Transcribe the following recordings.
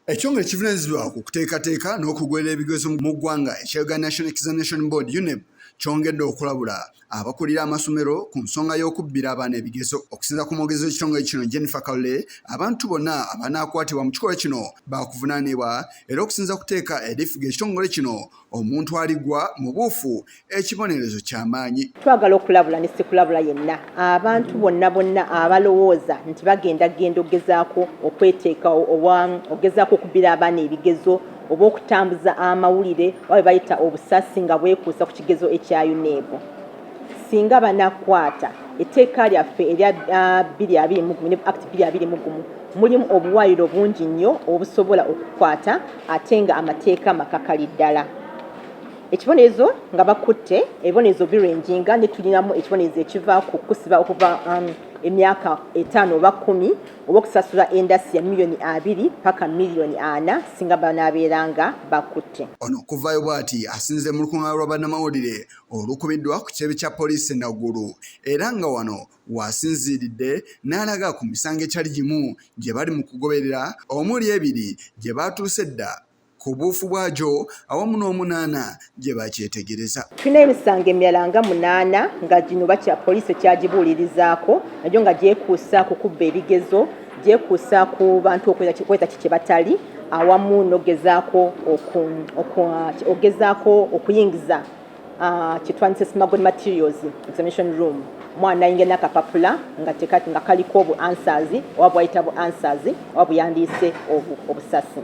Ekitongole ekivunaanyizibwa ku kuteekateeka n'okugwerera ebigezo mu ggwanga ekya Uganda National Examination Board, UNEB, kyongedde okulabula abakulira amasomero ku nsonga y'okubbira abaana ebigezo. Okusinziira ku mwogezi w'ekitongole kino Jennifer Kalule, abantu bonna abanaakwatibwa mu kikolwa kino baakuvunaanibwa era okusinziira ku tteeka erifuga ekitongole kino, omuntu aligwa mu buufu ekibonerezo kyamaanyi. Twagala okulabula ne sikulabula yenna abantu bonna bonna abalowooza nti bagenda genda okugezaako okweteeka oba okugezaako okubbira abaana ebigezo oba okutambuza amawulire oba bwe bayita obusasi nga bwekuusa ku kigezo ekya UNEB. Singa banakwata etteeka lyaffe erya 2021 ne Act 2021 mulimu obuwaayiro bungi nnyo obusobola okukwata ate nga amateeka makakali ddala. Ekibonerezo nga bakutte, ebibonerezo birenjinga ne tulinamu ekibonerezo ekiva ku kusiba okuva emyaka 5 oba 10 oba okusasula endasi ya miliyoni 2 paka miliyoni 4 singa banaabeera nga bakutte. Ono okuvaayo bw'ati asinze mu lukuŋŋaana lwa bannamawulire olukubiddwa ku kitebe kya poliisi e Naggulu era nga wano w'asinziiridde n'alaga ku misango etali gimu gye bali mu kugoberera omuli ebiri gye baatuuse edda ku buufu bwagyo awamu n'omunaana gye bakyetegereza. Tulina emisango emirala nga munaana nga gino bakya poliisi ekyagibuulirizaako nagyo nga gyekuusa ku kubba ebigezo, gyekuusa ku bantu okweta ki kye batali awamu n'okugezaako okugezaako okuyingiza kyetwandise smuggled materials examination room, omwana ayingira n'akapapula nga nga kaliko obu answers oba bwayita bu answers oba buyandiise obusasi.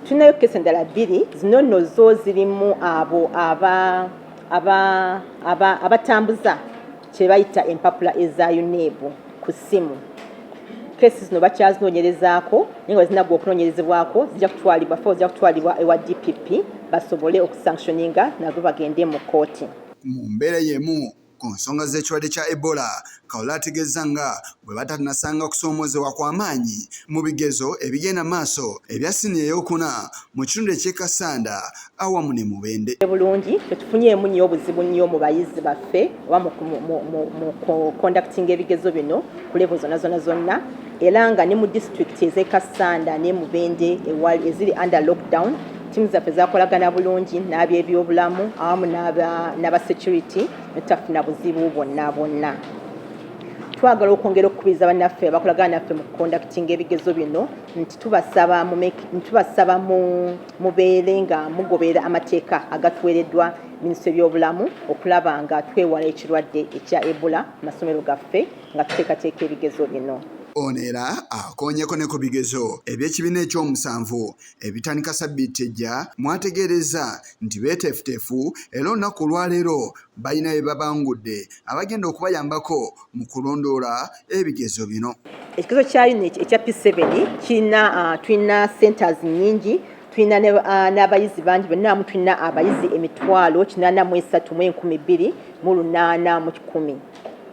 Tulinayo kesi endala bbiri, zino nno zo zirimu abo abatambuza kye bayita empapula eza UNEB ku ssimu. Kesi zino bakyazinoonyerezaako, naye nga zinaggwa okunoonyerezebwako zijja kutwalibwa fo zijja kutwalibwa ewa DPP basobole okusanctioninga nabo bagende mu kkooti. Mu mbeera y'emu ku nsonga z'ekirwadde kya Ebola, Kalule ategeezza nga bwe batannasanga kusoomoozebwa kwa maanyi mu bigezo ebigenda maaso ebya siniya ey'okuna mu kitundu eky'e Kassanda awamu ne Mubende. Bulungi, tetufunyeemu nnyo obuzibu nnyo mu bayizi baffe oba mu conducting ebigezo bino ku level zonna zonna zonna, era nga ne mu disitulikiti ez'e Kassanda ne Mubende eziri under lockdown, ttiimu zaffe zakolagana bulungi n'ab'ebyobulamu awamu n'aba security ne tutafuna buzibu bwonna bwonna. Twagala okwongera okukubiriza bannaffe abakolagana naffe mu conducting ebigezo bino nti tubasaba mubeere nga mugoberera amateeka agatuweereddwa minisitule y'ebyobulamu okulaba nga twewala ekirwadde ekya Ebola mu masomero gaffe nga tuteekateeka ebigezo bino. Ono era akoonyeko ne ku bigezo eby'ekibiina ekyomusanvu ebitandika sabbiiti ejja, mwategeerezza nti beeteefuteefu era olunaku olwaleero balina be babangudde abagenda okubayambako mu kulondoola ebigezo bino. Ekigezo kya unit ekya P7 kirina tulina centers nnyingi, tulina n'abayizi bangi, bonna wamu tulina abayizi 803 281.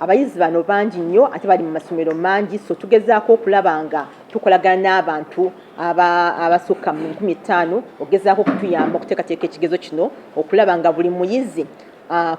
Abayizi bano bangi nnyo ate bali mu masomero mangi, so tugezaako okulaba nga tukolagana n'abantu abasukka mu 5,000 okugezaako okutuyamba okuteekateeka ekigezo kino okulaba nga buli muyizi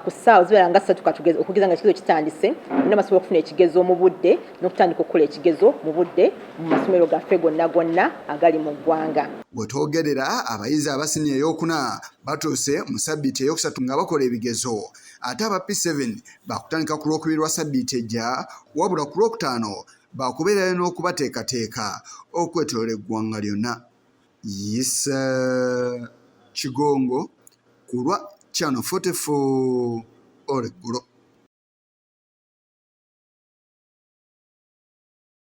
ku ssaawa zibeera nga 3 katugeze okugeza nga ekigezo kitandise, bonna basobola okufuna ekigezo mu budde n'okutandika okukola ekigezo mu budde mu masomero gaffe gonna gonna agali mu ggwanga. We twogerera abayizi aba siniya ey'okuna batuuse mu sabbiiti eyokusatu nga bakola ebigezo, ate aba P7 baakutandika ku Lwokubiri lwa sabbiiti ejja, wabula ku Lwokutaano baakubeerayo n'okubateekateeka okwetooloola eggwanga lyonna. Yisa Kigongo ku lwa Channel 44 olweggulo.